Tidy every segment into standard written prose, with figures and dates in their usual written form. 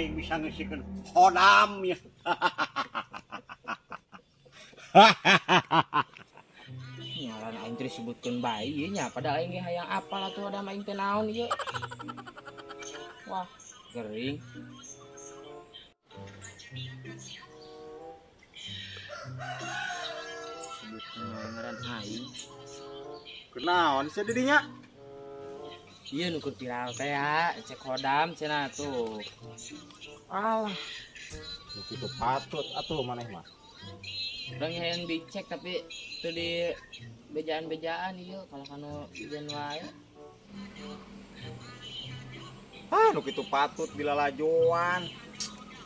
Aing bisa ngeusikeun khodam ya. Ngaran aing teh disebutkeun bae ieu nya, padahal aing ge hayang apal atuh hodam aing teh naon ieu. Wah, gering. Sebutkeun ngaran aing. Kunaon sih didinya? Ieu nu keur viral teh ya, cek khodam cenah tuh. Alah. Nu kitu patut atuh maneh mah. Urang hayang dicek tapi teu di bejaan-bejaan ieu kalau kanu ijen wae. Ah, nu kitu patut dilalajoan.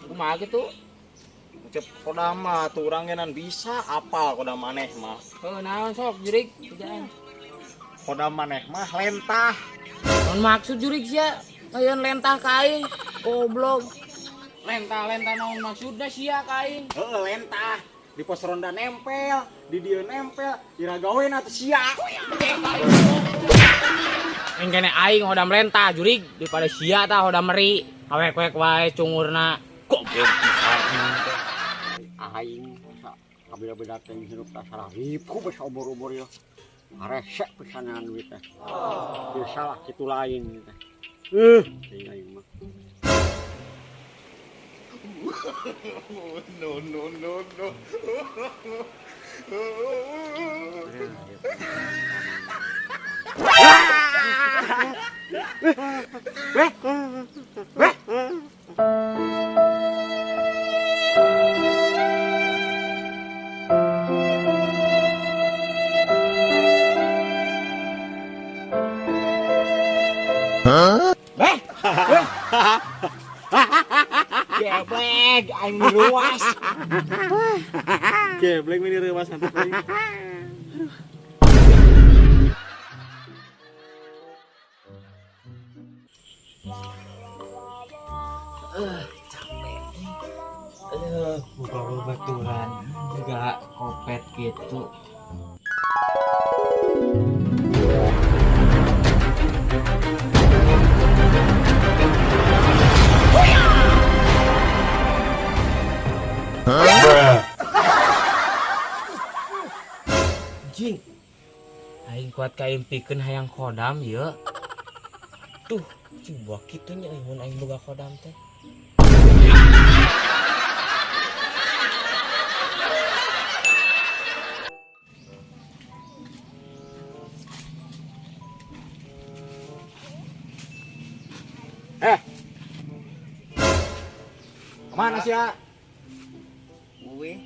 Kumaha kitu? Cep khodam mah atuh urang ge bisa apal khodam maneh mah. Heuh, naon sok jurig bejaan. Khodam maneh mah lentah. Naon maksud jurig sia? Hayang lentah ka aing. Goblok. Lentah-lentah naon maksudna sia ka aing? Heeh, lentah. Di pos ronda nempel, di dieu nempel, ira gawe atuh sia. Aing kene aing hodam lentah jurig daripada sia tah hodam meri. Awek-wek wae cungurna. Goblok pisan. Aing kabeda-beda teh hirup tah sararipu geus obor-obor ieu. Resek pisan duit teh. Ieu salah kitu lain teh. Aing aing mah. No no no no. Weh. Weh. Weh. Geblek aing ruas. Geblek meni reuas nanti aing. Capek. Aduh, buka baturan juga kopet gitu. Jing, aing kuat kaimpikeun hayang khodam ieu. Tuh, cing buah kitu nya mun aing boga khodam teh. Kemana sih ya? Uwe.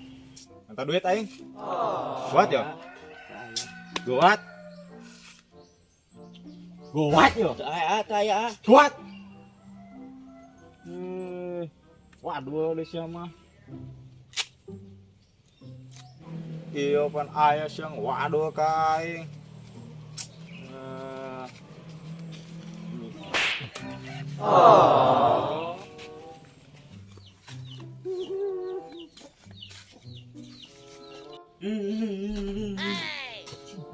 Minta duit aing. Buat yo. Buat. Buat yo. Aya aya. Buat. Waduh di sia mah. Iya pan aya siang waduh ka aing. Oh.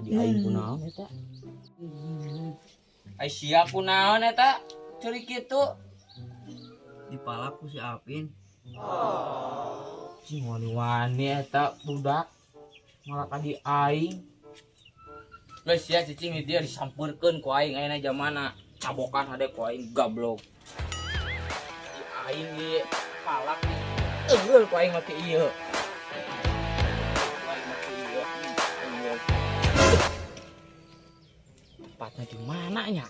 Di aing kunaon eta? Ai sia kunaon eta? Curi kitu. Dipalak ku si Apin. Cing wani-wani eta budak. Malah ka di aing. Geus sia cicing di dia disampeurkeun ku aing ayeuna jamana. Cabokan hade ku aing gablok. Di aing di palak eureul ku aing make ieu. Tempatnya di mana nya?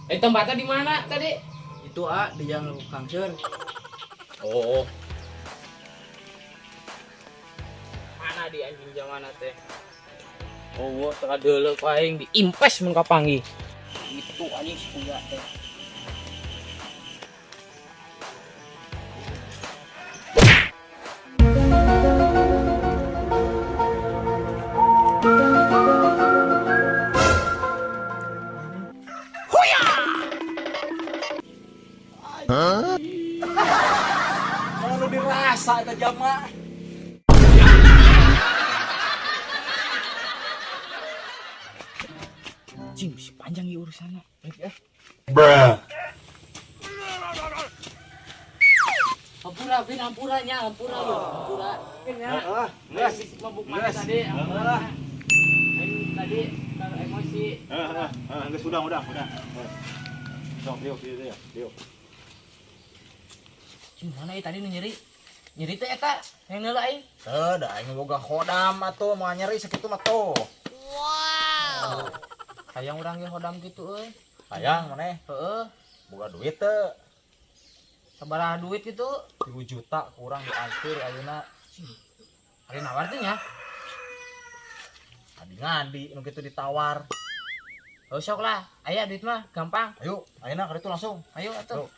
Tempatnya di mana tadi? Itu A di Jalan Kangseur. Oh. Mana di anjing jamana teh? Oh, tengah deuleu ku aing diimpes mun kapanggih. Itu anjing si kuya teh. Hah? Anu dirasa eta jamaah. Cing, si panjang ieu urusanna. Baik eh. Bruh. Hampura bin, hampura nya, hampura yo, hampura. Heeh, geus mabuk mana tadi? Hampura. Aing tadi kalau emosi. Heeh, heeh, geus udah. Sok diuk dieu diuk. Cing, mana ieu tadi nu nyeri? Nyeri teh eta, yang neula aing. Teu, da aing boga khodam atuh, moal nyeri sakitu mah tuh. Wow. Hayang urang ge khodam kitu euy. Hayang maneh? Heeh. Boga duit teu? Sabaraha duit kitu? 3 juta kurang diantir ayeuna. Ari nawar teh nya. Adi ngadi nu kitu ditawar. Oh sok lah, aya duit mah gampang. Ayo, ayeuna ka ditu langsung. Ayo atuh.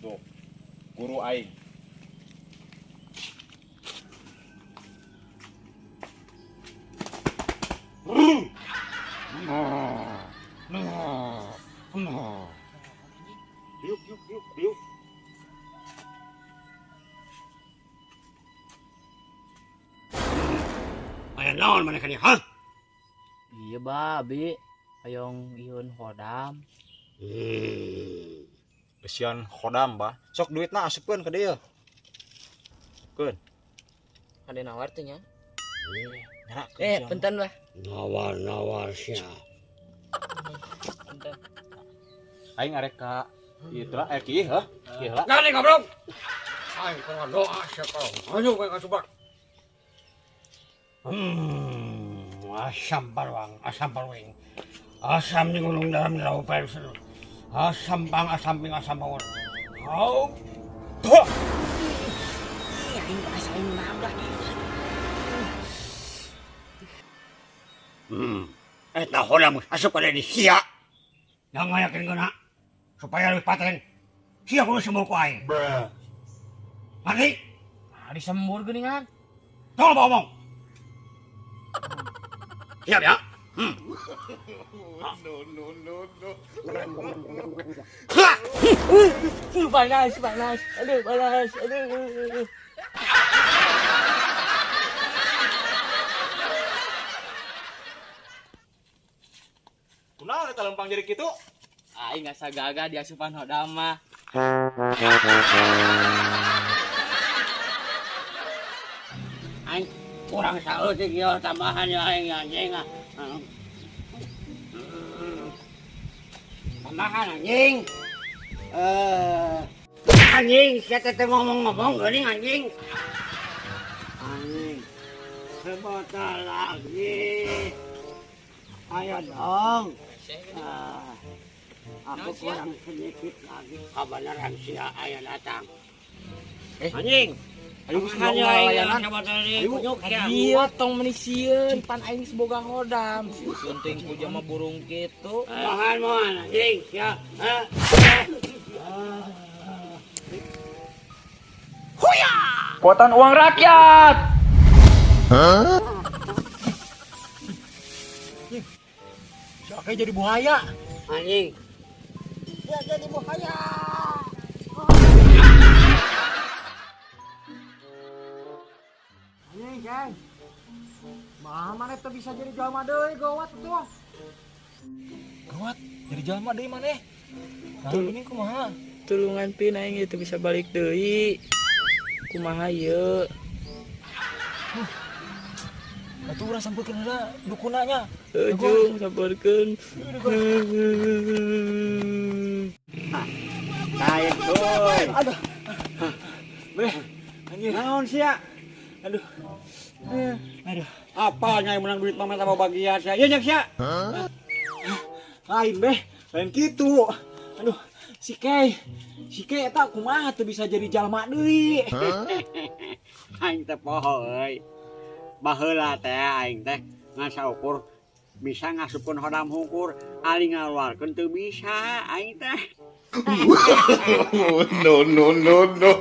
Tuh, guru aing. Yuk, yuk, yuk, yuk. Aya naon maneh ka dieu, hah? Iya babi, hayang ieu khodam. Besian khodam bah. Sok duitna asupkeun ka dieu. Keun. Ada nawar teh nya. Nyerakeun. Punten lah. Nawar-nawar sia. Punten. Aing arek ka ieu teh lah, kieu heuh. Kieu heula. Gani goblok. Aing kudu doa sia kau. Ayo ka subak. Asam parwang, asam parwing. Asam di gunung dalam laut pasir. Asam pang, asam ping, asam pawon. Hau. Tuh. Aing aing nabrak. Eta hodam asup ka di sia. Yang ngayakeun geuna supaya lebih paten. Sia kudu sembur ku aing. Bruh. Ngerti? Nah, disembur geuningan. Tolong ngomong. Siap ya? No, no, no, no. Panas, panas. Aduh, panas. Aduh. Kunaon eta lempang jadi kitu? Aing asa gagah diasupan hodam mah. Aing kurang saeutik ieu tambahan ya aing anjing. Tambahan anjing. Anjing sia teh ngomong-ngomong geuning anjing. Anjing. Sebotol lagi. Ayo dong. Aku kurang sedikit lagi. Kebenaran sia aya datang. Anjing. Ayo layanan. Iya tong meni sieun pan aing seboga hodam. Sieun teuing ku jama burung kitu. Mohan mohan anjing sia. Huya! Kuatan uang rakyat. Hah? Si Ake jadi buaya. Anjing. Dia jadi buaya. Anjing, Kang. Mah maneh teu bisa jadi jalma deui gawat tuh. Gawat, jadi jalma deui maneh. Nah, ini kumaha? Tulungan pin aing itu bisa balik deui. Kumaha ieu? Atuh urang sampeurkeun heula dukuna nya. Ujung sampeurkeun. Taek euy. Aduh. Beh, anjir. Naon sia? Aduh. Aduh. Apa nyai menang duit mah minta bagian sia? Ieu nya sia. Lain beh, lain kitu. Aduh, si Kei. Si Kei eta kumaha teu bisa jadi jalma deui. Aing teh poho euy. Baheula teh aing teh ngan saukur bisa ngasupkeun hodam hungkur, ari ngaluarkeun teu bisa aing teh. No, no, no, no.